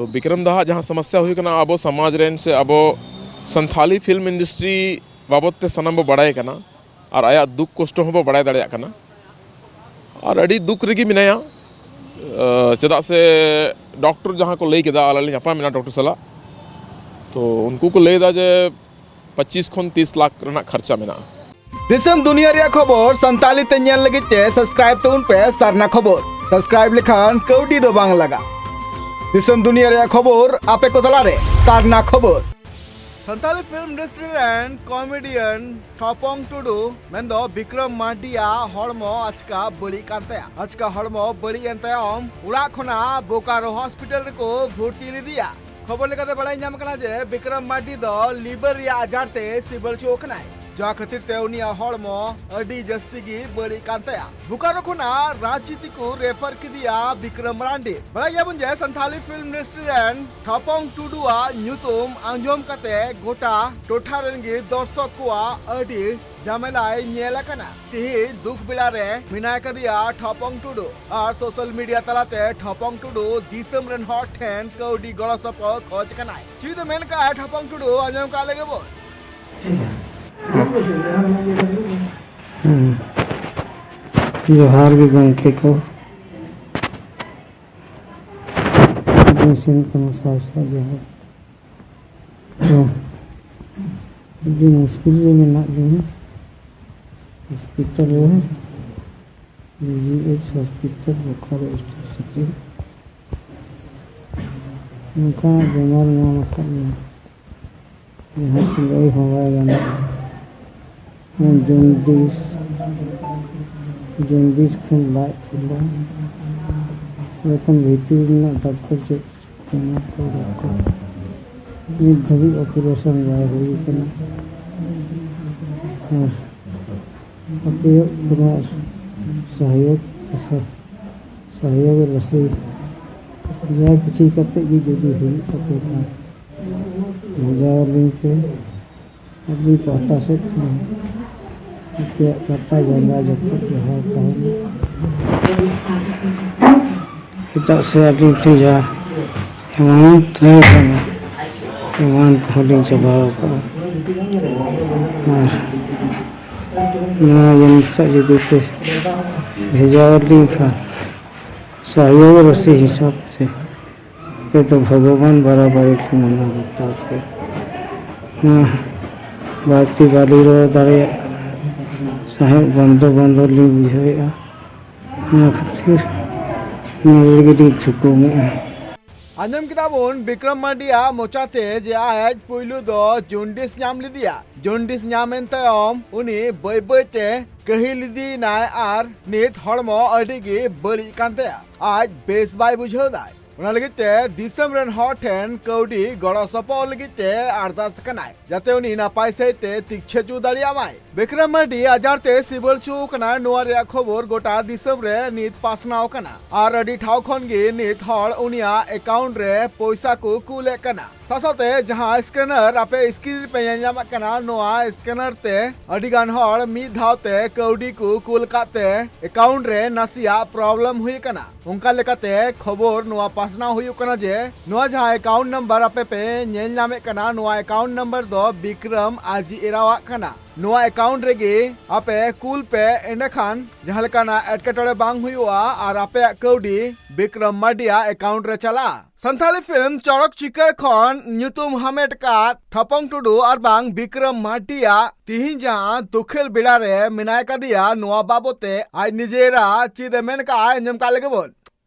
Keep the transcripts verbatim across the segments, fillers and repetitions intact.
ᱛᱚ ᱵᱤᱠᱨᱚᱢ ᱫᱟᱦᱟᱜ ᱡᱟᱦᱟᱸ ᱥᱚᱢᱚᱥᱥᱟ ᱦᱩᱭ ᱠᱟᱱᱟ, ᱟᱵᱚ ᱥᱚᱢᱟᱡᱽ ᱨᱮᱱ ᱥᱮ ᱟᱵᱚ ᱥᱟᱱᱛᱷᱟᱞᱤ ᱯᱷᱤᱞᱢ ᱤᱱᱰᱟᱥᱴᱨᱤ ᱵᱟᱵᱚᱫ ᱛᱮ ᱥᱟᱱᱟᱢ ᱵᱚ ᱵᱟᱲᱟᱭ ᱠᱟᱱᱟ ᱟᱨ ᱟᱭᱟᱜ ᱫᱩᱠ ᱠᱚᱥᱴᱚ ᱦᱚᱸᱵᱚ ᱵᱟᱲᱟᱭ ᱫᱟᱲᱮᱭᱟᱜ ᱠᱟᱱᱟ᱾ ᱟᱨ ᱟᱹᱰᱤ ᱫᱩᱠ ᱨᱮᱜᱮ ᱢᱮᱱᱟᱭᱟ᱾ ᱟᱸ, ᱪᱮᱫᱟᱜ ᱥᱮ ᱰᱚᱠᱴᱚᱨ ᱡᱟᱦᱟᱸ ᱠᱚ ᱞᱟᱹᱭ ᱠᱮᱫᱟ, ᱟᱞᱮ ᱞᱮ ᱧᱟᱯᱟᱢ ᱮᱱᱟ ᱰᱚᱠᱴᱚᱨ ᱥᱟᱞᱟᱜ, ᱛᱚ ᱩᱱᱠᱩ ᱠᱚ ᱞᱟᱹᱭ ᱮᱫᱟ ᱡᱮ ᱯᱚᱸᱪᱤᱥ ᱠᱷᱚᱱ ᱛᱤᱥ ᱞᱟᱠᱷ ᱨᱮᱱᱟᱜ ᱠᱷᱚᱨᱪᱟ ᱢᱮᱱᱟᱜᱼᱟ᱾ ᱫᱤᱥᱚᱢ ᱫᱩᱱᱤᱭᱟᱹ ᱨᱮᱭᱟᱜ ᱠᱷᱚᱵᱚᱨ ᱥᱟᱱᱛᱟᱲᱤ ᱛᱮ ᱧᱮᱞ ᱞᱟᱹᱜᱤᱫ ᱛᱮ ᱥᱟᱵᱥᱠᱨᱟᱭᱤᱵ ᱛᱟᱵᱚᱱ ᱯᱮ ᱥᱟᱨᱱᱟ ᱠᱷᱚᱵᱚᱨ᱾ ᱥᱟᱵᱥᱠᱨᱟᱭᱤᱵ ᱞᱮᱠᱷᱟᱱ ᱠᱟᱹᱣᱰᱤ ᱫᱚ ᱵᱟᱝ ᱞᱟᱜᱟᱜᱼᱟ᱾ ᱫᱤᱥᱚᱢ ᱫᱩᱱᱤᱭᱟᱹ ᱨᱮᱭᱟᱜ ᱠᱷᱚᱵᱚᱨ ᱟᱯᱮ ᱠᱚ ᱛᱟᱞᱟᱨᱮ ᱥᱟᱨᱱᱟ ᱠᱷᱚᱵᱚᱨ᱾ ᱥᱟᱱᱛᱟᱲᱤ ᱯᱷᱤᱞᱢ ᱤᱱᱰᱟᱥᱴᱨᱤ ᱨᱮᱱ ᱠᱚᱢᱮᱰᱤᱭᱟᱱ ᱴᱷᱚᱯᱚᱝ ᱴᱩᱰᱩ ᱢᱮᱱᱫᱚ ᱵᱤᱠᱨᱚᱢ ᱢᱟᱨᱰᱤᱭᱟᱜ ᱦᱚᱲᱢᱚ ᱟᱪᱠᱟ ᱵᱟᱹᱲᱤᱡ ᱠᱟᱱ ᱛᱟᱭᱟ᱾ ᱟᱪᱠᱟ ᱦᱚᱲᱢᱚ ᱵᱟᱹᱲᱤᱡ ᱮᱱ ᱛᱟᱭᱚᱢ ᱚᱲᱟᱜ ᱠᱷᱚᱱᱟᱜ ᱵᱳᱠᱟᱨᱳ ᱦᱚᱥᱯᱤᱴᱟᱞ ᱨᱮᱠᱚ ᱵᱷᱚᱨᱛᱤ ᱞᱮᱫᱮᱭᱟ᱾ ᱠᱷᱚᱵᱚᱨ ᱞᱮᱠᱟᱛᱮ ᱵᱟᱲᱟᱭ ᱧᱟᱢ ᱠᱟᱱᱟ ᱡᱮ ᱵᱤᱠᱨᱚᱢ ᱢᱟᱨᱰᱤ ᱫᱚ ᱞᱤᱵᱟᱨ ᱨᱮᱭᱟᱜ ᱟᱡᱟᱨ ᱛᱮ ᱥᱤᱵᱟᱹᱲ ᱦᱚᱪᱚ ᱟᱠᱟᱱᱟᱭ, ᱡᱟᱦᱟᱸ ᱠᱷᱟᱹᱛᱤᱨ ᱛᱮ ᱩᱱᱤᱭᱟᱜ ᱦᱚᱲᱢᱚ ᱟᱹᱰᱤ ᱡᱟᱹᱥᱛᱤ ᱜᱮ ᱵᱟᱹᱲᱤᱡ ᱠᱟᱱ ᱛᱟᱭᱟ᱾ ᱵᱳᱠᱟᱨᱳ ᱠᱷᱚᱱᱟᱜ ᱨᱟᱸᱪᱤ ᱛᱮᱠᱚ ᱨᱮᱯᱷᱟᱨ ᱠᱮᱫᱮᱭᱟ ᱵᱤᱠᱨᱚᱢ ᱢᱟᱨᱟᱱᱰᱤ᱾ ᱵᱟᱲᱟᱭ ᱜᱮᱭᱟᱵᱚᱱ ᱡᱮ ᱥᱟᱱᱛᱷᱟᱞᱤ ᱯᱷᱤᱞᱢ ᱤᱱᱰᱟᱥᱴᱨᱤ ᱨᱮᱱ ᱴᱷᱚᱯᱚᱝ ᱴᱩᱰᱩᱣᱟᱜ ᱧᱩᱛᱩᱢ ᱟᱸᱡᱚᱢ ᱠᱟᱛᱮ ᱜᱚᱴᱟ ᱴᱚᱴᱷᱟ ᱨᱮᱱ ᱜᱮ ᱫᱚᱨᱥᱚᱠ ᱠᱚᱣᱟᱜ ᱟᱹᱰᱤ ᱡᱷᱟᱢᱮᱞᱟᱭ ᱧᱮᱞ ᱟᱠᱟᱱᱟ᱾ ᱛᱤᱦᱤᱧ ᱫᱩᱠ ᱵᱮᱲᱟ ᱨᱮ ᱢᱮᱱᱟᱭ ᱠᱟᱫᱮᱭᱟ ᱴᱷᱚᱯᱚᱝ ᱴᱩᱰᱩ᱾ ᱟᱨ ᱥᱳᱥᱟᱞ ᱢᱤᱰᱤᱭᱟ ᱛᱟᱞᱟᱛᱮ ᱴᱷᱚᱯᱚᱝ ᱴᱩᱰᱩ ᱫᱤᱥᱚᱢ ᱨᱮᱱ ᱦᱚᱲ ᱴᱷᱮᱱ ᱠᱟᱹᱣᱰᱤ ᱜᱚᱲᱚ ᱥᱚᱯᱚᱦᱚᱫ ᱠᱷᱚᱡ ᱠᱟᱱᱟᱭ᱾ ᱪᱮᱫ ᱮ ᱢᱮᱱ ᱠᱟᱜᱼᱟ ᱴᱷᱚᱯᱚᱝ ᱴᱩᱰᱩ, ᱟᱸᱡᱚᱢ ᱠᱟᱜ ᱞᱮᱜᱮ ᱵᱚᱱ᱾ ᱦᱩᱸ᱾ ᱡᱚᱦᱟᱨ ᱜᱮ ᱜᱚᱢᱠᱮ ᱠᱚ᱾ ᱟᱹᱵᱤᱱ ᱥᱮᱱ ᱠᱷᱚᱱ ᱥᱟᱭ ᱥᱟᱭ ᱡᱚᱦᱟᱨ᱾ ᱛᱚ, ᱟᱹᱰᱤ ᱢᱩᱥᱠᱤᱞ ᱨᱮ ᱢᱮᱱᱟᱜ ᱞᱤᱧᱟ᱾ ᱦᱚᱥᱯᱤᱴᱟᱞ ᱨᱮ, G H hospital, Bokaro state city. ᱱᱚᱝᱠᱟᱱᱟᱜ ᱵᱮᱢᱟᱨ ᱧᱟᱢ ᱟᱠᱟᱫ ᱞᱤᱧᱟ, ᱡᱟᱦᱟᱸ ᱠᱚ ᱞᱟᱹᱭ ᱦᱚᱸ ᱵᱟᱭ ᱜᱟᱱᱚᱜᱼᱟ᱾ ᱡᱚᱱᱰᱤᱥ, ᱡᱚᱱᱰᱤᱥ ᱠᱷᱚᱱ ᱞᱟᱡ ᱯᱷᱩᱞᱟᱹ, ᱮᱠᱷᱚᱱ ᱵᱷᱤᱛᱤᱨ ᱨᱮᱱᱟᱜ ᱰᱟᱠᱛᱚᱨ ᱪᱮᱫ ᱠᱟᱱᱟ ᱠᱚ ᱰᱟᱠᱛᱚᱨ? ᱱᱤᱛ ᱫᱷᱟᱹᱵᱤᱡ ᱚᱯᱟᱨᱮᱥᱚᱱ ᱵᱟᱭ ᱦᱩᱭ ᱠᱟᱱᱟ᱾ ᱟᱨ ᱟᱯᱮᱭᱟᱜ ᱠᱳᱱᱳ ᱥᱚᱦᱭᱳᱜᱽ, ᱥᱚᱦᱭᱳᱜᱽ ᱨᱟᱥᱤ ᱡᱟ ᱠᱤᱪᱷᱩ ᱠᱟᱛᱮ ᱜᱮ ᱡᱩᱫᱤ ᱦᱩᱭᱩᱜ ᱛᱟᱯᱮ ᱠᱷᱟᱱ, ᱵᱷᱮᱡᱟ ᱟᱹᱞᱤᱧ ᱯᱮ᱾ ᱟᱹᱞᱤᱧ ᱯᱟᱦᱴᱟ ᱥᱮᱫ ᱠᱷᱚᱱ ᱟᱯᱮᱭᱟᱜ ᱠᱟᱴᱟ ᱡᱟᱸᱜᱟ ᱡᱚᱯᱚᱜ ᱡᱚᱦᱟᱨ ᱛᱟᱦᱮᱱᱟ᱾ ᱪᱮᱫᱟᱜ ᱥᱮ ᱟᱹᱞᱤᱧ ᱴᱷᱮᱱ ᱡᱟᱦᱟᱸ ᱮᱢᱟᱱ ᱛᱟᱦᱮᱸ ᱠᱟᱱᱟ, ᱮᱢᱟᱱ ᱠᱚᱦᱚᱸ ᱞᱤᱧ ᱪᱟᱵᱟ ᱟᱠᱟᱫᱼᱟ᱾ ᱟᱨ ᱱᱚᱣᱟ ᱡᱤᱱᱤᱥ ᱴᱟᱜ ᱡᱩᱫᱤ ᱯᱮ ᱵᱷᱮᱡᱟ ᱟᱹᱞᱤᱧ ᱠᱷᱟᱱ, ᱥᱚᱦᱭᱳᱜᱽ ᱨᱟᱥᱤ ᱦᱤᱥᱟᱹᱵ ᱛᱮ, ᱟᱯᱮ ᱫᱚ ᱵᱷᱚᱜᱚᱵᱟᱱ ᱵᱟᱨᱟᱵᱟᱨᱤ ᱞᱮ ᱢᱟᱱᱟᱣ ᱵᱟᱛᱟᱣ ᱯᱮ᱾ ᱱᱚᱣᱟ ᱵᱟᱹᱲᱛᱤ ᱵᱟᱹᱞᱤᱧ ᱨᱚᱲ ᱫᱟᱲᱮᱭᱟᱜ ᱠᱟᱱᱟ, ᱥᱟᱦᱮᱫ ᱵᱚᱱᱫᱚ ᱵᱚᱱᱫᱚ ᱞᱤᱧ ᱵᱩᱡᱷᱟᱹᱣᱮᱫᱼᱟ᱾ ᱚᱱᱟ ᱠᱷᱟᱹᱛᱤᱨ ᱱᱚᱰᱮ ᱜᱮᱞᱤᱧ ᱛᱷᱩᱠᱩᱢᱮᱫᱼᱟ᱾ ᱟᱸᱡᱚᱢ ᱠᱮᱫᱟ ᱵᱚᱱ ᱵᱤᱠᱨᱚᱢ ᱢᱟᱨᱰᱤᱭᱟᱜ ᱢᱚᱪᱟᱛᱮ ᱡᱮ ᱟᱡ ᱯᱩᱭᱞᱩ ᱫᱚ ᱡᱚᱱᱰᱤᱥ ᱧᱟᱢ ᱞᱮᱫᱮᱭᱟ᱾ ᱡᱚᱱᱰᱤᱥ ᱧᱟᱢ ᱮᱱ ᱛᱟᱭᱚᱢ ᱩᱱᱤ ᱵᱟᱹᱭ ᱵᱟᱹᱭ ᱛᱮ ᱠᱟᱹᱦᱤᱞ ᱤᱫᱤᱭᱮᱱᱟᱭ ᱟᱨ ᱱᱤᱛ ᱦᱚᱲᱢᱚ ᱟᱹᱰᱤ ᱜᱮ ᱵᱟᱹᱲᱤᱡ ᱠᱟᱱ ᱛᱟᱭᱟ᱾ ᱟᱡ ᱵᱮᱥ ᱵᱟᱭ ᱵᱩᱡᱷᱟᱹᱣ ᱫᱟᱭ᱾ ᱚᱱᱟ ᱞᱟᱹᱜᱤᱫ ᱛᱮ ᱫᱤᱥᱚᱢ ᱨᱮᱱ ᱦᱚᱲ ᱴᱷᱮᱱ ᱠᱟᱹᱣᱰᱤ ᱜᱚᱲᱚ ᱥᱚᱯᱚᱦᱚᱫ ᱞᱟᱹᱜᱤᱫ ᱛᱮ ᱟᱨᱫᱟᱥ ᱠᱟᱱᱟᱭ, ᱡᱟᱛᱮ ᱩᱱᱤ ᱱᱟᱯᱟᱭ ᱥᱟᱹᱦᱤᱡ ᱛᱮ ᱛᱤᱠᱪᱷᱟᱹ ᱦᱚᱪᱚ ᱫᱟᱲᱮᱭᱟᱜ ᱢᱟᱭ᱾ ᱵᱤᱠᱨᱚᱢ ᱢᱟᱨᱰᱤ ᱟᱡᱟᱨ ᱛᱮ ᱥᱤᱵᱟᱹᱲ ᱦᱚᱪᱚ ᱟᱠᱟᱱᱟ, ᱱᱚᱣᱟ ᱨᱮᱭᱟᱜ ᱠᱷᱚᱵᱚᱨ ᱜᱚᱴᱟ ᱫᱤᱥᱚᱢ ᱨᱮ ᱱᱤᱛ ᱯᱟᱥᱱᱟᱣ ᱟᱠᱟᱱᱟ ᱟᱨ ᱟᱹᱰᱤ ᱴᱷᱟᱶ ᱠᱷᱚᱱ ᱜᱮ ᱱᱤᱛ ᱦᱚᱲ ᱩᱱᱤᱭᱟᱜ ᱮᱠᱟᱣᱩᱱᱴ ᱨᱮ ᱯᱚᱭᱥᱟ ᱠᱚ ᱠᱩᱞᱮᱫ ᱠᱟᱱᱟ᱾ ᱥᱟᱶᱥᱟᱶᱛᱮ ᱡᱟᱦᱟᱸ ᱥᱠᱮᱱᱟᱨ ᱟᱯᱮ ᱥᱠᱨᱤᱱ ᱨᱮᱯᱮ ᱧᱮᱞ ᱧᱟᱢᱮᱫ ᱠᱟᱱᱟ, ᱱᱚᱣᱟ ᱥᱠᱮᱱᱟᱨ ᱛᱮ ᱟᱹᱰᱤ ᱜᱟᱱ ᱦᱚᱲ ᱢᱤᱫ ᱫᱷᱟᱣ ᱛᱮ ᱠᱟᱹᱣᱰᱤ ᱠᱚ ᱠᱩᱞ ᱠᱟᱜ ᱛᱮ ᱮᱠᱟᱣᱩᱱᱴ ᱨᱮ ᱱᱟᱥᱮᱭᱟᱜ ᱯᱨᱚᱵᱞᱮᱢ ᱦᱩᱭ ᱟᱠᱟᱱᱟ᱾ ᱚᱱᱠᱟ ᱞᱮᱠᱟᱛᱮ ᱠᱷᱚᱵᱚᱨ ᱱᱚᱣᱟ ᱯᱟᱥᱱᱟᱣ ᱦᱩᱭᱩᱜ ᱠᱟᱱᱟ ᱡᱮ ᱱᱚᱣᱟ ᱡᱟᱦᱟᱸ ᱮᱠᱟᱣᱩᱱᱴ ᱱᱟᱢᱵᱟᱨ ᱟᱯᱮ ᱯᱮ ᱧᱮᱞ ᱧᱟᱢᱮᱫ ᱠᱟᱱᱟ, ᱱᱚᱣᱟ ᱮᱠᱟᱣᱩᱱᱴ ᱱᱟᱢᱵᱟᱨ ᱫᱚ ᱵᱤᱠᱨᱚᱢ ᱟᱡᱤ ᱮᱨᱟᱣᱟᱜ ᱠᱟᱱᱟ᱾ ᱱᱚᱣᱟ ᱮᱠᱟᱣᱩᱱᱴ ᱨᱮᱜᱮ ᱟᱯᱮ ᱠᱩᱞ ᱯᱮ, ᱮᱸᱰᱮᱠᱷᱟᱱ ᱡᱟᱦᱟᱸ ᱞᱮᱠᱟᱱᱟᱜ ᱮᱴᱠᱮᱴᱚᱬᱮ ᱵᱟᱝ ᱦᱩᱭᱩᱜᱼᱟ ᱟᱨ ᱟᱯᱮᱭᱟᱜ ᱠᱟᱹᱣᱰᱤ ᱵᱤᱠᱨᱚᱢ ᱢᱟᱨᱰᱤᱭᱟᱜ ᱮᱠᱟᱣᱩᱱᱴ ᱨᱮ ᱪᱟᱞᱟᱜᱼᱟ᱾ ᱥᱟᱱᱛᱟᱲᱤ ᱯᱷᱤᱞᱢ ᱪᱚᱲᱚᱠ ᱪᱤᱠᱟᱹᱲ ᱠᱷᱚᱱ ᱧᱩᱛᱩᱢ ᱦᱟᱢᱮᱴ ᱠᱟᱫ ᱴᱷᱚᱯᱚᱝ ᱴᱩᱰᱩ ᱟᱨ ᱵᱟᱝ ᱵᱤᱠᱨᱚᱢ ᱢᱟᱨᱰᱤᱭᱟᱜ ᱛᱤᱦᱤᱧ ᱡᱟᱦᱟᱸ ᱫᱩᱠᱷᱮᱞ ᱵᱮᱲᱟ ᱨᱮ ᱢᱮᱱᱟᱭ ᱠᱟᱫᱮᱭᱟ, ᱱᱚᱣᱟ ᱵᱟᱵᱚᱛ ᱛᱮ ᱟᱡ ᱱᱤᱡᱮᱨᱟᱜ ᱪᱮᱫ ᱮ ᱢᱮᱱ ᱠᱟᱜᱼᱟ, ᱟᱸᱡᱚᱢ ᱠᱟᱜ ᱞᱮᱜᱮ ᱵᱚᱱ᱾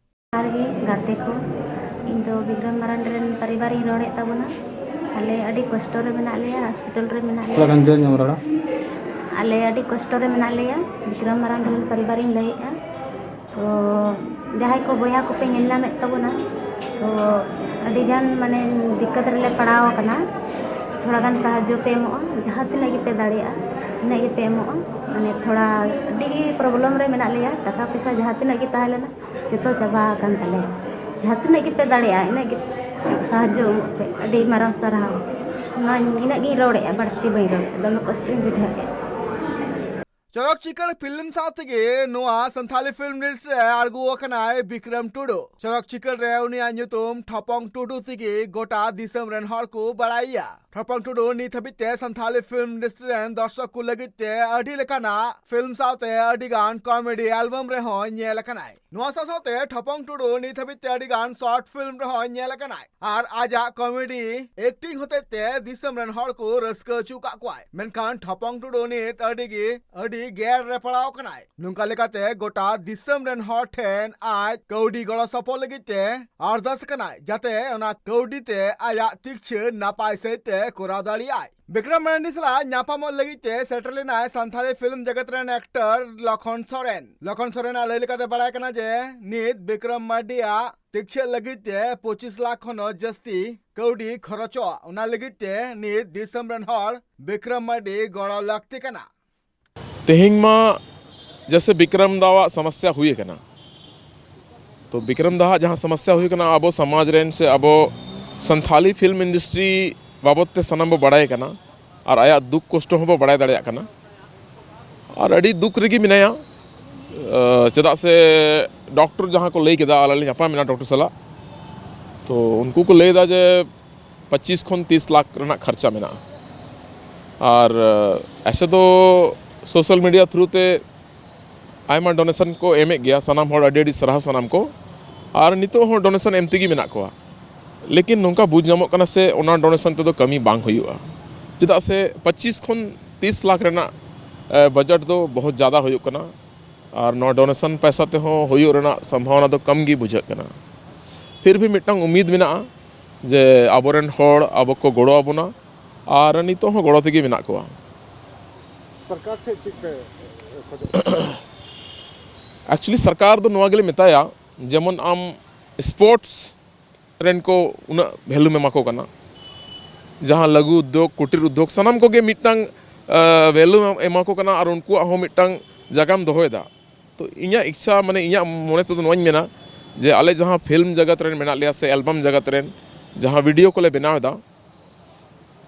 ᱡᱚᱦᱟᱨ ᱜᱮ ᱜᱟᱛᱮ ᱠᱚ, ᱤᱧ ᱫᱚ ᱵᱤᱠᱨᱚᱢ ᱢᱟᱨᱟᱝ ᱨᱮᱱ ᱯᱟᱨᱤᱵᱟᱨᱤᱧ ᱨᱚᱲᱮᱫ ᱛᱟᱵᱚᱱᱟ᱾ ᱟᱞᱮ ᱟᱹᱰᱤ ᱠᱚᱥᱴᱚ ᱨᱮ ᱢᱮᱱᱟᱜ ᱞᱮᱭᱟ, ᱦᱚᱥᱯᱤᱴᱟᱞ ᱨᱮ ᱢᱮᱱᱟᱜ ᱞᱮᱭᱟ᱾ ᱛᱷᱚᱲᱟ ᱜᱟᱱ ᱡᱳᱨ ᱧᱚᱜ ᱨᱚᱲᱟ᱾ ᱟᱞᱮ ᱟᱹᱰᱤ ᱠᱚᱥᱴᱚ ᱨᱮ ᱢᱮᱱᱟᱜ ᱞᱮᱭᱟ, ᱵᱤᱠᱨᱚᱢ ᱢᱟᱨᱟᱝ ᱨᱮᱱ ᱯᱟᱨᱤᱵᱟᱨᱤᱧ ᱞᱟᱹᱭᱮᱫᱼᱟ᱾ ᱛᱚ ᱡᱟᱦᱟᱸᱭ ᱠᱚ ᱵᱚᱭᱦᱟ ᱠᱚᱯᱮ ᱧᱮᱞ ᱧᱟᱢᱮᱫ ᱛᱟᱵᱚᱱᱟ, ᱛᱚ ᱟᱹᱰᱤᱜᱟᱱ ᱢᱟᱱᱮ ᱫᱤᱠᱠᱟᱛ ᱨᱮᱞᱮ ᱯᱟᱲᱟᱣ ᱟᱠᱟᱱᱟ᱾ ᱛᱷᱚᱲᱟ ᱜᱟᱱ ᱥᱟᱦᱟᱡᱽᱡᱚ ᱯᱮ ᱮᱢᱚᱜᱼᱟ, ᱡᱟᱦᱟᱸ ᱛᱤᱱᱟᱹᱜ ᱜᱮᱯᱮ ᱫᱟᱲᱮᱭᱟᱜᱼᱟ ᱤᱱᱟᱹᱜ ᱜᱮᱯᱮ ᱮᱢᱚᱜᱼᱟ᱾ ᱢᱟᱱᱮ ᱛᱷᱚᱲᱟ ᱟᱹᱰᱤ ᱜᱮ ᱯᱨᱚᱵᱞᱮᱢ ᱨᱮ ᱢᱮᱱᱟᱜ ᱞᱮᱭᱟ, ᱴᱟᱠᱟ ᱯᱚᱭᱥᱟ ᱡᱟᱦᱟᱸ ᱛᱤᱱᱟᱹᱜ ᱜᱮ ᱛᱟᱦᱮᱸ ᱞᱮᱱᱟ ᱡᱚᱛᱚ ᱪᱟᱵᱟ ᱟᱠᱟᱱ ᱛᱟᱞᱮᱭᱟ᱾ ᱡᱟᱦᱟᱸ ᱛᱤᱱᱟᱹᱜ ᱜᱮᱯᱮ ᱫᱟᱲᱮᱭᱟᱜᱼᱟ ᱤᱱᱟᱹᱜ ᱜᱮ ᱥᱟᱦᱟᱡᱽᱡᱚ ᱮᱢᱚᱜ ᱯᱮ, ᱟᱹᱰᱤ ᱢᱟᱨᱟᱝ ᱥᱟᱨᱦᱟᱣ᱾ ᱱᱚᱣᱟ ᱤᱱᱟᱹᱜ ᱜᱤᱧ ᱨᱚᱲᱮᱫᱼᱟ, ᱵᱟᱹᱲᱛᱤ ᱵᱟᱹᱧ ᱨᱚᱲᱮᱫᱼᱟ, ᱫᱚᱢᱮ ᱠᱚᱥᱴᱚᱧ ᱵᱩᱡᱷᱟᱹᱣᱮᱫᱼᱟ᱾ ᱪᱚᱨᱚᱠ ᱪᱤᱠᱟᱹᱲ ᱯᱷᱤᱞᱢ ᱥᱟᱶ ᱛᱮᱜᱮ ᱱᱚᱣᱟ ᱥᱟᱱᱛᱷᱟᱞᱤ ᱯᱷᱤᱞᱢ ᱞᱤᱥᱴ ᱨᱮ ᱟᱬᱜᱚ ᱟᱠᱟᱱᱟᱭ ᱵᱤᱠᱨᱚᱢ ᱴᱩᱰᱩ᱾ ᱪᱚᱨᱚᱠ ᱪᱤᱠᱟᱹᱲ ᱨᱮ ᱩᱱᱤᱭᱟᱜ ᱧᱩᱛᱩᱢ ᱴᱷᱚᱯᱚᱝ ᱴᱩᱰᱩ ᱛᱮᱜᱮ ᱜᱚᱴᱟ ᱫᱤᱥᱚᱢ ᱨᱮᱱ ᱦᱚᱲ ᱠᱚ ᱵᱟᱲᱟᱭᱮᱭᱟ᱾ ᱴᱷᱚᱯᱚᱝ ᱴᱩᱰᱩ ᱱᱤᱛ ᱦᱟᱹᱵᱤᱡ ᱛᱮ ᱥᱟᱱᱛᱷᱟᱞᱤ ᱯᱷᱤᱞᱢ ᱤᱱᱰᱟᱥᱴᱨᱤ ᱨᱮᱱ ᱫᱚᱨᱥᱚᱠ ᱠᱚ ᱞᱟᱹᱜᱤᱫ ᱛᱮ ᱟᱹᱰᱤ ᱞᱮᱠᱟᱱᱟᱜ ᱯᱷᱤᱞᱢ ᱥᱟᱶᱛᱮ ᱟᱹᱰᱤ ᱜᱟᱱ ᱠᱚᱢᱮᱰᱤ ᱮᱞᱵᱟᱢ ᱨᱮᱦᱚᱸ ᱧᱮᱞ ᱟᱠᱟᱱᱟᱭ᱾ ᱱᱚᱣᱟ ᱥᱟᱶ ᱥᱟᱶᱛᱮ ᱴᱷᱚᱯᱚᱝ ᱴᱩᱰᱩ ᱱᱤᱛ ᱦᱟᱹᱵᱤᱡ ᱛᱮ ᱟᱹᱰᱤ ᱜᱟᱱ ᱥᱚᱨᱴ ᱯᱷᱤᱞᱢ ᱨᱮᱦᱚᱸ ᱧᱮᱞ ᱟᱠᱟᱱᱟᱭ ᱟᱨ ᱟᱡᱟᱜ ᱠᱚᱢᱮᱰᱤ ᱮᱠᱴᱤᱝ ᱦᱚᱛᱮᱡ ᱛᱮ ᱫᱤᱥᱚᱢ ᱨᱮᱱ ᱦᱚᱲ ᱠᱚ ᱨᱟᱹᱥᱠᱟᱹ ᱦᱚᱪᱚ ᱟᱠᱟᱫ ᱠᱚᱣᱟᱭ᱾ ᱢᱮᱱᱠᱷᱟᱱ ᱴᱷᱚᱯᱚᱝ ᱴᱩᱰᱩ ᱱᱤᱛ ᱟᱹᱰᱤ ᱜᱮ ᱟᱹᱰᱤ ᱜᱮᱨ ᱨᱮ ᱯᱟᱲᱟᱣ ᱟᱠᱟᱱᱟᱭ᱾ ᱱᱚᱝᱠᱟ ᱞᱮᱠᱟᱛᱮ ᱜᱚᱴᱟ ᱫᱤᱥᱚᱢ ᱨᱮᱱ ᱦᱚᱲ ᱴᱷᱮᱱ ᱟᱡ ᱠᱟᱹᱣᱰᱤ ᱜᱚᱲᱚ ᱥᱚᱯᱚᱦᱚᱫ ᱞᱟᱹᱜᱤᱫ ᱛᱮ ᱟᱨᱫᱟᱥ ᱟᱠᱟᱱᱟᱭ, ᱡᱟᱛᱮ ᱚᱱᱟ ᱠᱟᱹᱣᱰᱤ ᱛᱮ ᱟᱭᱟᱜ ᱛᱤᱠᱪᱷᱟᱹ ᱱᱟᱯᱟᱭ ᱥᱟᱹᱦᱤᱡ ᱛᱮ ᱠᱚᱨᱟᱣ ᱫᱟᱲᱮᱭᱟᱜᱼᱟᱭ᱾ ᱵᱤᱠᱨᱚᱢ ᱢᱟᱨᱟᱱᱰᱤ ᱥᱟᱞᱟᱜ ᱧᱟᱯᱟᱢᱚᱜ ᱞᱟᱹᱜᱤᱫ ᱛᱮ ᱥᱮᱴᱮᱨ ᱞᱮᱱᱟᱭ ᱥᱟᱱᱛᱷᱟᱞᱤ ᱯᱷᱤᱞᱢ ᱡᱮᱜᱮᱛ ᱨᱮᱱ ᱮᱠᱴᱚᱨ ᱞᱚᱠᱷᱚᱱ ᱥᱚᱨᱮᱱ᱾ ᱞᱚᱠᱷᱚᱱ ᱥᱚᱨᱮᱱᱟᱜ ᱞᱟᱹᱭ ᱞᱮᱠᱟᱛᱮ ᱵᱟᱲᱟᱭ ᱠᱟᱱᱟ ᱡᱮ ᱱᱤᱛ ᱵᱤᱠᱨᱚᱢ ᱢᱟᱨᱰᱤᱭᱟᱜ ᱛᱤᱠᱪᱷᱟᱹ ᱞᱟᱹᱜᱤᱫ ᱛᱮ ᱯᱚᱸᱪᱤᱥ ᱞᱟᱠᱷ ᱠᱷᱚᱱ ᱦᱚᱸ ᱡᱟᱹᱥᱛᱤ ᱠᱟᱹᱣᱰᱤ ᱠᱷᱚᱨᱚᱪᱚᱜᱼᱟ᱾ ᱚᱱᱟ ᱞᱟᱹᱜᱤᱫ ᱛᱮ ᱱᱤᱛ ᱫᱤᱥᱚᱢ ᱨᱮᱱ ᱦᱚᱲ ᱵᱤᱠᱨᱚᱢ ᱢᱟᱨᱰᱤ ᱜᱚᱲᱚ ᱞᱟᱹᱠᱛᱤ ᱠᱟᱱᱟ᱾ ᱛᱮᱦᱮᱧ ᱢᱟ ᱡᱮᱥᱮ ᱵᱤᱠᱨᱚᱢ ᱫᱟᱣᱟᱜ ᱥᱚᱢᱚᱥᱥᱟ ᱦᱩᱭ ᱟᱠᱟᱱᱟ᱾ ᱛᱚ ᱵᱤᱠᱨᱚᱢ ᱫᱟᱣᱟᱜ ᱡᱟᱦᱟᱸ ᱥᱚᱢᱚᱥᱥᱟ ᱦᱩᱭ ᱟᱠᱟᱱᱟ, ᱟᱵᱚ ᱥᱚᱢᱟᱡᱽ ᱨᱮᱱ ᱥᱮ ᱟᱵᱚ ᱥᱟᱱᱛᱷᱟᱞᱤ ᱯᱷᱤᱞᱢ ᱤᱱᱰᱟᱥᱴᱨᱤ ᱵᱟᱵᱚᱫ ᱛᱮ ᱥᱟᱱᱟᱢ ᱵᱚ ᱵᱟᱲᱟᱭ ᱠᱟᱱᱟ ᱟᱨ ᱟᱭᱟᱜ ᱫᱩᱠ ᱠᱚᱥᱴᱚ ᱦᱚᱸᱵᱚ ᱵᱟᱲᱟᱭ ᱫᱟᱲᱮᱭᱟᱜ ᱠᱟᱱᱟ᱾ ᱟᱨ ᱟᱹᱰᱤ ᱫᱩᱠ ᱨᱮᱜᱮ ᱢᱮᱱᱟᱭᱟ᱾ ᱟᱸ, ᱪᱮᱫᱟᱜ ᱥᱮ ᱰᱚᱠᱴᱚᱨ ᱡᱟᱦᱟᱸ ᱠᱚ ᱞᱟᱹᱭ ᱠᱮᱫᱟ, ᱟᱞᱮ ᱞᱮ ᱧᱟᱯᱟᱢ ᱮᱱᱟ ᱰᱚᱠᱴᱚᱨ ᱥᱟᱞᱟᱜ, ᱛᱚ ᱩᱱᱠᱩ ᱠᱚ ᱞᱟᱹᱭ ᱮᱫᱟ ᱡᱮ ᱯᱚᱸᱪᱤᱥ ᱠᱷᱚᱱ ᱛᱤᱥ ᱞᱟᱠᱷ ᱨᱮᱱᱟᱜ ᱠᱷᱚᱨᱪᱟ ᱢᱮᱱᱟᱜᱼᱟ᱾ ᱟᱨ ᱮᱥᱮ ᱫᱚ ᱥᱳᱥᱟᱞ ᱢᱤᱰᱤᱭᱟ ᱛᱷᱨᱩ ᱛᱮ ᱟᱭᱢᱟ ᱰᱳᱱᱮᱥᱚᱱ ᱠᱚ ᱮᱢᱮᱫ ᱜᱮᱭᱟ, ᱥᱟᱱᱟᱢ ᱦᱚᱲ ᱟᱹᱰᱤ ᱟᱹᱰᱤ ᱥᱟᱨᱦᱟᱣ ᱥᱟᱱᱟᱢ ᱠᱚ᱾ ᱟᱨ ᱱᱤᱛᱚᱜ ᱦᱚᱸ ᱰᱳᱱᱮᱥᱚᱱ ᱮᱢ ᱛᱮᱜᱮ ᱢᱮᱱᱟᱜ ᱠᱚᱣᱟ᱾ ᱞᱮᱠᱤᱱ ᱱᱚᱝᱠᱟ ᱵᱩᱡᱽ ᱧᱟᱢᱚᱜ ᱠᱟᱱᱟ ᱥᱮ ᱚᱱᱟ ᱰᱳᱱᱮᱥᱚᱱ ᱛᱮᱫᱚ ᱠᱟᱹᱢᱤ ᱵᱟᱝ ᱦᱩᱭᱩᱜᱼᱟ᱾ ᱪᱮᱫᱟᱜ ᱥᱮ ᱯᱚᱸᱪᱤᱥ ᱠᱷᱚᱱ ᱛᱤᱥ ᱞᱟᱠᱷ ᱨᱮᱱᱟᱜ ᱵᱟᱡᱮᱴ ᱫᱚ ᱵᱚᱦᱩᱛ ᱡᱟᱫᱟ ᱦᱩᱭᱩᱜ ᱠᱟᱱᱟ᱾ ᱟᱨ ᱱᱚᱣᱟ ᱰᱳᱱᱮᱥᱚᱱ ᱯᱚᱭᱥᱟ ᱛᱮᱦᱚᱸ ᱦᱩᱭᱩᱜ ᱨᱮᱱᱟᱜ ᱥᱚᱢᱵᱷᱟᱵᱚᱱᱟ ᱫᱚ ᱠᱚᱢ ᱜᱮ ᱵᱩᱡᱷᱟᱹᱜ ᱠᱟᱱᱟ᱾ ᱯᱷᱤᱨ ᱵᱷᱤ ᱢᱤᱫᱴᱟᱝ ᱩᱢᱤᱫ ᱢᱮᱱᱟᱜᱼᱟ ᱡᱮ ᱟᱵᱚᱨᱮᱱ ᱦᱚᱲ ᱟᱵᱚ ᱠᱚ ᱜᱚᱲᱚ ᱟᱵᱚᱱᱟ ᱟᱨ ᱱᱤᱛᱚᱜ ᱦᱚᱸ ᱜᱚᱲᱚ ᱛᱮᱜᱮ ᱢᱮᱱᱟᱜ ᱠᱚᱣᱟ᱾ ᱥᱚᱨᱠᱟᱨ ᱴᱷᱮᱱ ᱪᱮᱫ ᱯᱮ ᱠᱷᱚᱡᱚᱜ ᱠᱟᱱᱟ? ᱮᱠᱪᱩᱭᱮᱞᱤ ᱥᱚᱨᱠᱟᱨ ᱫᱚ ᱱᱚᱣᱟ ᱜᱮᱞᱮ ᱢᱮᱛᱟᱭᱟ, ᱡᱮᱢᱚᱱ ᱟᱢ ᱥᱯᱳᱨᱴᱥ ᱨᱮᱱ ᱠᱚ ᱩᱱᱟᱹᱜ ᱵᱷᱮᱞᱩᱢ ᱮᱢᱟ ᱠᱚ ᱠᱟᱱᱟ, ᱡᱟᱦᱟᱸ ᱞᱟᱹᱜᱩ ᱩᱫᱽᱫᱳᱜᱽ, ᱠᱩᱴᱤᱨ ᱩᱫᱽᱫᱳᱜᱽ, ᱥᱟᱱᱟᱢ ᱠᱚᱜᱮ ᱢᱤᱫᱴᱟᱝ ᱵᱷᱮᱞᱩᱢ ᱮᱢᱟ ᱠᱚ ᱠᱟᱱᱟ ᱟᱨ ᱩᱱᱠᱩᱣᱟᱜ ᱦᱚᱸ ᱢᱤᱫᱴᱟᱝ ᱡᱟᱭᱜᱟᱢ ᱫᱚᱦᱚᱭᱮᱫᱟ᱾ ᱛᱚ ᱤᱧᱟᱹᱜ ᱤᱪᱪᱷᱟ, ᱢᱟᱱᱮ ᱤᱧᱟᱹᱜ ᱢᱚᱱᱮ ᱛᱮᱫᱚ ᱱᱚᱣᱟᱧ ᱢᱮᱱᱟ ᱡᱮ ᱟᱞᱮ ᱡᱟᱦᱟᱸ ᱯᱷᱤᱞᱢ ᱡᱟᱜᱟᱛ ᱨᱮᱱ ᱢᱮᱱᱟᱜ ᱞᱮᱭᱟ ᱥᱮ ᱮᱞᱵᱟᱢ ᱡᱟᱜᱟᱛ ᱨᱮᱱ ᱡᱟᱦᱟᱸ ᱵᱷᱤᱰᱤᱭᱳ ᱠᱚᱞᱮ ᱵᱮᱱᱟᱣ ᱮᱫᱟ,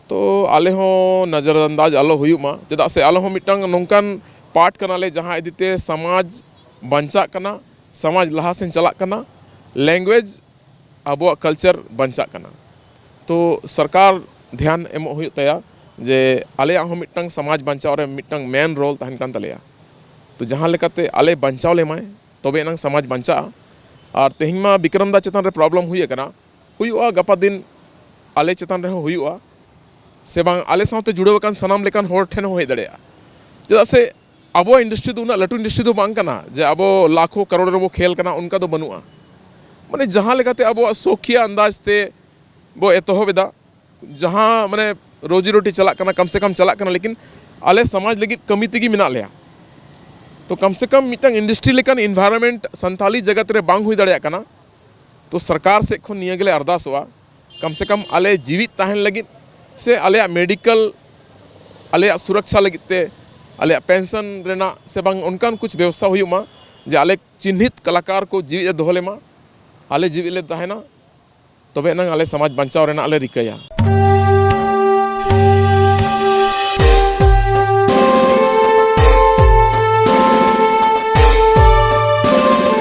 ᱛᱚ ᱟᱞᱮ ᱦᱚᱸ ᱱᱚᱡᱚᱨᱟᱱᱫᱟᱡᱽ ᱟᱞᱚ ᱦᱩᱭᱩᱜ ᱢᱟ, ᱪᱮᱫᱟᱜ ᱥᱮ ᱟᱞᱮ ᱦᱚᱸ ᱢᱤᱫᱴᱟᱝ ᱱᱚᱝᱠᱟᱱ ᱯᱟᱨᱴ ᱠᱟᱱᱟᱞᱮ, ᱡᱟᱦᱟᱸ ᱤᱫᱤᱛᱮ ᱥᱚᱢᱟᱡᱽ ᱵᱟᱧᱪᱟᱜ ᱠᱟᱱᱟ, ᱥᱚᱢᱟᱡᱽ ᱞᱟᱦᱟ ᱥᱮᱱ ᱪᱟᱞᱟᱜ ᱠᱟᱱᱟ, ᱞᱮᱝᱜᱩᱭᱮᱡᱽ ᱟᱵᱚᱣᱟᱜ ᱠᱟᱞᱪᱟᱨ ᱵᱟᱧᱪᱟᱜ ᱠᱟᱱᱟ᱾ ᱛᱚ ᱥᱚᱨᱠᱟᱨ ᱫᱷᱮᱭᱟᱱ ᱮᱢᱚᱜ ᱦᱩᱭᱩᱜ ᱛᱟᱭᱟ ᱡᱮ ᱟᱞᱮᱭᱟᱜ ᱦᱚᱸ ᱢᱤᱫᱴᱟᱝ ᱥᱚᱢᱟᱡᱽ ᱵᱟᱧᱪᱟᱣ ᱨᱮ ᱢᱤᱫᱴᱟᱝ ᱢᱮᱱ ᱨᱳᱞ ᱛᱟᱦᱮᱱ ᱠᱟᱱ ᱛᱟᱞᱮᱭᱟ᱾ ᱛᱚ ᱡᱟᱦᱟᱸ ᱞᱮᱠᱟᱛᱮ ᱟᱞᱮ ᱵᱟᱧᱪᱟᱣ ᱞᱮᱢᱟᱭ, ᱛᱚᱵᱮ ᱮᱱᱟᱝ ᱥᱚᱢᱟᱡᱽ ᱵᱟᱧᱪᱟᱜᱼᱟ᱾ ᱟᱨ ᱛᱮᱦᱮᱧ ᱢᱟ ᱵᱤᱠᱨᱚᱢ ᱫᱟ ᱪᱮᱛᱟᱱ ᱨᱮ ᱯᱨᱚᱵᱞᱮᱢ ᱦᱩᱭ ᱟᱠᱟᱱᱟ, ᱦᱩᱭᱩᱜᱼᱟ, ᱜᱟᱯᱟ ᱫᱤᱱ ᱟᱞᱮ ᱪᱮᱛᱟᱱ ᱨᱮᱦᱚᱸ ᱦᱩᱭᱩᱜᱼᱟ, ᱥᱮ ᱵᱟᱝ ᱟᱞᱮ ᱥᱟᱶᱛᱮ ᱡᱩᱲᱟᱹᱣ ᱟᱠᱟᱱ ᱥᱟᱱᱟᱢ ᱞᱮᱠᱟᱱ ᱦᱚᱲ ᱴᱷᱮᱱ ᱦᱚᱸ ᱦᱮᱡ ᱫᱟᱲᱮᱭᱟᱜᱼᱟ᱾ ᱪᱮᱫᱟᱜ ᱥᱮ ᱟᱵᱚᱣᱟᱜ ᱤᱱᱰᱟᱥᱴᱨᱤ ᱫᱚ ᱩᱱᱟᱹᱜ ᱞᱟᱹᱴᱩ ᱤᱱᱰᱟᱥᱴᱨᱤ ᱫᱚ ᱵᱟᱝ ᱠᱟᱱᱟ ᱡᱮ ᱟᱵᱚ ᱞᱟᱠᱷᱚ ᱠᱟᱨᱳᱲ ᱨᱮᱵᱚ ᱠᱷᱮᱞ ᱠᱟᱱᱟ, ᱚᱱᱠᱟ ᱫᱚ ᱵᱟᱹᱱᱩᱜᱼᱟ᱾ ᱢᱟᱱᱮ ᱡᱟᱦᱟᱸ ᱞᱮᱠᱟᱛᱮ ᱟᱵᱚᱣᱟᱜ ᱥᱚᱠᱷᱤᱭᱟ ᱟᱱᱫᱟᱡᱽ ᱛᱮ ᱵᱚ ᱮᱛᱚᱦᱚᱵ ᱮᱫᱟ, ᱡᱟᱦᱟᱸ ᱢᱟᱱᱮ ᱨᱳᱡᱤ ᱨᱳᱴᱤ ᱪᱟᱞᱟᱜ ᱠᱟᱱᱟ, ᱠᱚᱢ ᱥᱮ ᱠᱚᱢ ᱪᱟᱞᱟᱜ ᱠᱟᱱᱟ, ᱞᱮᱠᱤᱱ ᱟᱞᱮ ᱥᱚᱢᱟᱡᱽ ᱞᱟᱹᱜᱤᱫ ᱠᱟᱹᱢᱤ ᱛᱮᱜᱮ ᱢᱮᱱᱟᱜ ᱞᱮᱭᱟ᱾ ᱛᱚ ᱠᱚᱢ ᱥᱮ ᱠᱚᱢ ᱢᱤᱫᱴᱟᱝ ᱤᱱᱰᱟᱥᱴᱨᱤ ᱞᱮᱠᱟᱱ ᱤᱱᱵᱷᱟᱭᱨᱚᱱᱢᱮᱱᱴ ᱥᱟᱱᱛᱟᱞᱤ ᱡᱟᱜᱟᱛ ᱨᱮ ᱵᱟᱝ ᱦᱩᱭ ᱫᱟᱲᱮᱭᱟᱜ ᱠᱟᱱᱟ᱾ ᱛᱚ ᱥᱚᱨᱠᱟᱨ ᱥᱮᱫ ᱠᱷᱚᱱ ᱱᱤᱭᱟᱹ ᱜᱮᱞᱮ ᱟᱨᱫᱟᱥᱚᱜᱼᱟ, ᱠᱚᱢ ᱥᱮ ᱠᱚᱢ ᱟᱞᱮ ᱡᱤᱣᱤᱫ ᱛᱟᱦᱮᱱ ᱞᱟᱹᱜᱤᱫ ᱥᱮ ᱟᱞᱮᱭᱟᱜ ᱢᱮᱰᱤᱠᱮᱞ, ᱟᱞᱮᱭᱟᱜ ᱥᱩᱨᱚᱠᱪᱷᱟ ᱞᱟᱹᱜᱤᱫ ᱛᱮ, ᱟᱞᱮᱭᱟᱜ ᱯᱮᱱᱥᱚᱱ ᱨᱮᱱᱟᱜ ᱥᱮ ᱵᱟᱝ ᱚᱱᱠᱟᱱ ᱠᱩᱪ ᱵᱮᱵᱚᱥᱛᱷᱟ ᱦᱩᱭᱩᱜ ᱢᱟ ᱡᱮ ᱟᱞᱮ ᱪᱤᱱᱦᱤᱛ ᱠᱟᱞᱟᱠᱟᱨ ᱠᱚ ᱡᱤᱣᱤᱫ ᱮ ᱫᱚᱦᱚ ᱞᱮᱢᱟ, ᱟᱞᱮ ᱡᱤᱣᱤᱫ ᱞᱮ ᱛᱟᱦᱮᱱᱟ, ᱛᱚᱵᱮ ᱮᱱᱟᱝ ᱟᱞᱮ ᱥᱚᱢᱟᱡᱽ ᱵᱟᱧᱪᱟᱣ ᱨᱮᱱᱟᱜ ᱞᱮ ᱨᱤᱠᱟᱹᱭᱟ᱾